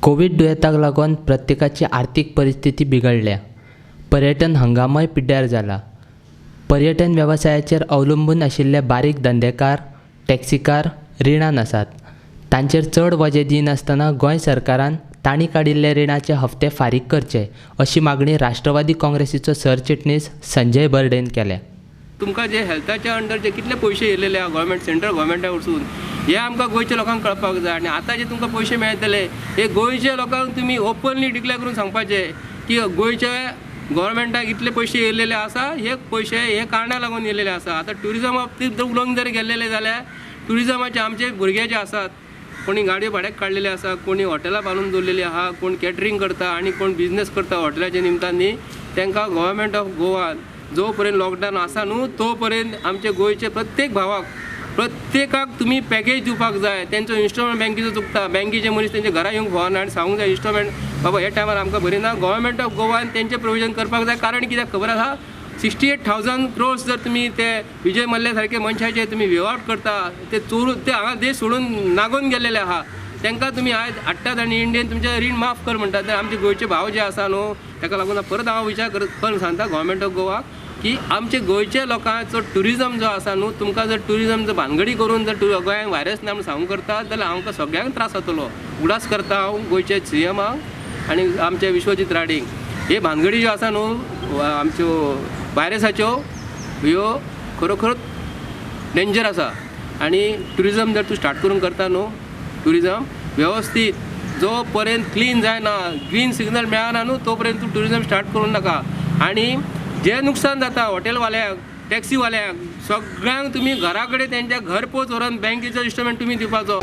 Covid दुयेंताक लागून प्रत्येकाची आर्थीक परिस्थिती बिगडल्या. पर्यटन हंगामय पिड्ड्यार जाला. पर्यटन वेवसायाचेर अवलंबून आशिल्ले बारीक धंदेकार, टॅक्सीकार रिणान आसात. तांचेर चड वजें दिनासतना गोंय सरकारान तांणी काडिल्ले रिणाचे हप्ते फारीक करचे अशी मागणी राष्ट्रवादी काँग्रेसीचो सरचिटणीस संजय बर्डेन केल्या. तुमकां जे हेल्थाच्या अंडर जे कितले पयशे येयलेले आहा गव्हर्मेंट, सेंट्रल गव्हर्मेंटा वचून, हे आमकां गोंयच्या लोकांक कळपाक जाय. आनी आतां जे तुमकां पयशे मेळटले हे गोंयच्या लोकांक तुमी ओपनली डिक्लेअर करून सांगपाचे की गोंयच्या गव्हर्मेंटाक इतले पयशे येयलेले आसा, हे पयशे हे कारणाक लागून येयलेले आसा. आतां ट्युरिजमा बाबतींत जर उलोवंक जर गेल्लेले जाल्यार ट्युरिजमाचे आमचे भुरगे जे आसात, कोणी गाडयो भाड्याक काडलेले आसा, कोणी हॉटेलां बांदून दवरलेली आहा, कोण कॅटरींग करता आनी कोण बिजनेस करता हॉटेलाच्या निमतान न्ही, तांकां गव्हर्मेंट ऑफ गोवान जो पर्यंत लॉकडावन आसा न्हू तो पर्यंत आमचे गोंयचे प्रत्येक भावाक, प्रत्येकाक तुमी पॅकेज दिवपाक जाय. तेंचो इन्स्टॉलमेंट बँकेचो चुकता, बँकेचे मनीस तेंच्या घरा येवंक फावना आनी सांगूंक जाय इन्स्टॉलमेंट बाबा ह्या टायमार आमकां बरी ना. गव्हर्मेंट ऑफ गोवान तेंचें प्रोविजन करपाक जाय. कारण कित्याक खबर आसा, 68,000 क्रोर्स जर तुमी ते विजय मल्ल्या सारके मनशाचे तुमी वेव आवट करता, ते चोरून ते हांगा देश सोडून नागोवन गेल्लेले आहा, तांकां तुमी आयज हाडटात आनी इंडियन तुमचें रीण माफ कर म्हणटात. आमचे गोंयचे भाव जे आसा न्हू ताका लागून परत हांव विचार करून सांगता गव्हर्मेंट ऑफ गोवा की आमचे गोंयच्या लोकांचो ट्युरिजम जो आसा न्हू, तुमकां जर ट्युरिजम जर भानगडी करून जर गोंयांक व्हायरस ना म्हूण सांगूंक करता जाल्यार आमकां सगळ्यांक त्रास जातलो. उगडास करता हांव गोंयचे सी एमाक आनी आमचे विश्वजीत राणेक, हे भानगडी ज्यो आसा न्हू आमच्यो व्हायरसाच्यो ह्यो खरोखर डेंजर आसा. आनी ट्युरिजम जर तूं स्टार्ट करूंक करता न्हू, ट्युरिजम वेवस्थीत जो पर्यंत क्लीन जायना, ग्रीन सिग्नल मेळना न्हू तो पर्यंत तूं ट्युरिजम स्टार्ट करूं नाका. आनी जें नुकसान जाता हॉटेलवाल्यांक, टॅक्सीवाल्यांक, सगळ्यांक तुमी घरा कडेन तेंच्या घर पोच व्हरून बँकेचो इन्स्टॉलमेंट तुमी दिवपाचो.